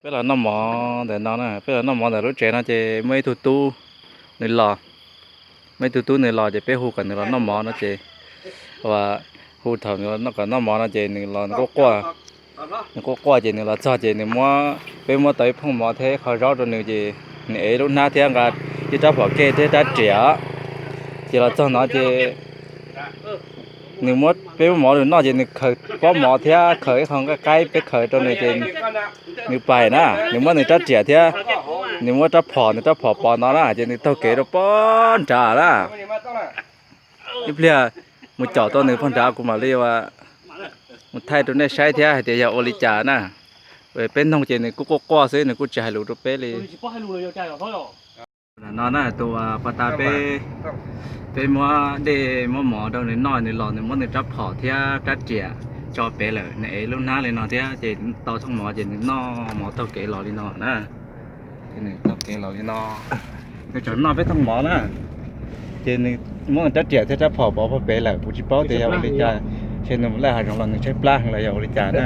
Peb los noj mov ntawm no na, peb los noj mov ntawm lub tsev no ces muaj ib tug tub nws los, muaj ib tug tub nws los ces peb hu kom nws los noj mov no ces, ua, hu thaum nws los kom noj mov no ces nws los nws quaj quaj, nws quaj quaj ces nws los txog ces nws muab, peb muab tau ib phooj mov thiab qho zaub rau nws ces nws ev lub hnab thiab nqa ib rab phom kej thiab rab riam. Ces los txog no ces nws muab, peb muab mov rau nws noj ces nws khaws pob mov thiab khaws ib qho nqaij qaib peb khaws rau nws ces nws pais na, nws muab nws rab riam thiab nws muab rab phom, nws rab phom pov no na ces nws taug kev rau pog nrad na. Ib pliag mus caum tau nws pog nrad kuv mam li ua, mus thaij rau nej saib thiab hais tias yog ua li cas na. Peb noog ces nws kuj quaj quaj xwb, nws kuj tsis hais lus rau peb li. No na, tus uas pas tas peb, peb muab dej muab mov rau nws noj, nws los nws muab nws rab phom thiab rab riam tso pem lawm, nws ev lub hnab li no thiab ces tau thooj mov ces nws noj mov taug kev los li no na. Ces nws taug kev los li no, nws tseem noj peb thooj mov na. Ces nws muab nws rab riam thiab rab phom pov pog pem lawm, kuv tsis paub tias yog ua li cas, ces nws mus laj hav zoov los nws tshaib plab heev los yog ua li cas na.